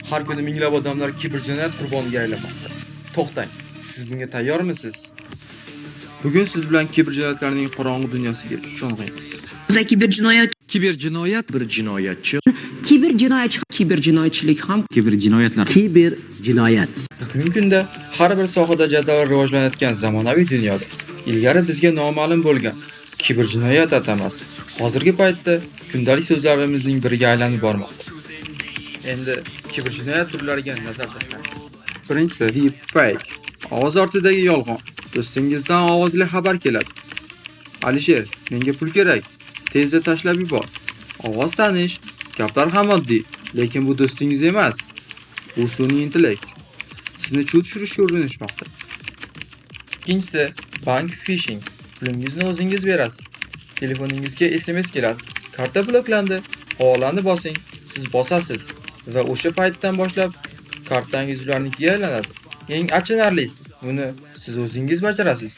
Har kuni minglab odamlar kiberjinoyat qurboniga aylanmoqda. To'xtang, siz bunga tayyormisiz? Bugun siz bilan kiberjinoyatlarning qorong'u dunyosiga sho'ng'iymiz. За kiberjinoyat Kiberjinoyat Bir jinoyatchi kiberjinoyatchi kiberjinoyatchilik ham Kiberjinoyatlar. Kiber jinoyat. Bugungi kunda har bir sohada jadal rivojlanayotgan zamonaviy dunyoda ilgari bizga noma'lum bo'lgan kiberjinoyat atamasi hozirgi paytda kundalik so'zlarimizning biriga aylanib bormoqda. Endi kiberjinoyat turlariga nazar tashlaylik. Birinchisi, deepfake. Ovoz ortidagi yolg'on. Do'stingizdan ovozli xabar keladi. "Alisher, menga pul kerak. Tezda tashlab yubor." Ovoz tanish, gaplar ham oddiy, lekin bu do'stingiz emas. Bu sun'iy intellekt. Sizni chuv tushirishga urinishmoqda. Ikkinchisi, bank phishing. Pulingizni o'zingiz berasiz. Telefoningizga SMS keladi. "Karta bloklandi. Havolani bosing." Siz bosasiz va o'sha paytdan boshlab kartangiz ularnikiga aylanadi. Eng achinarlisi, buni siz o'zingiz bajarasiz.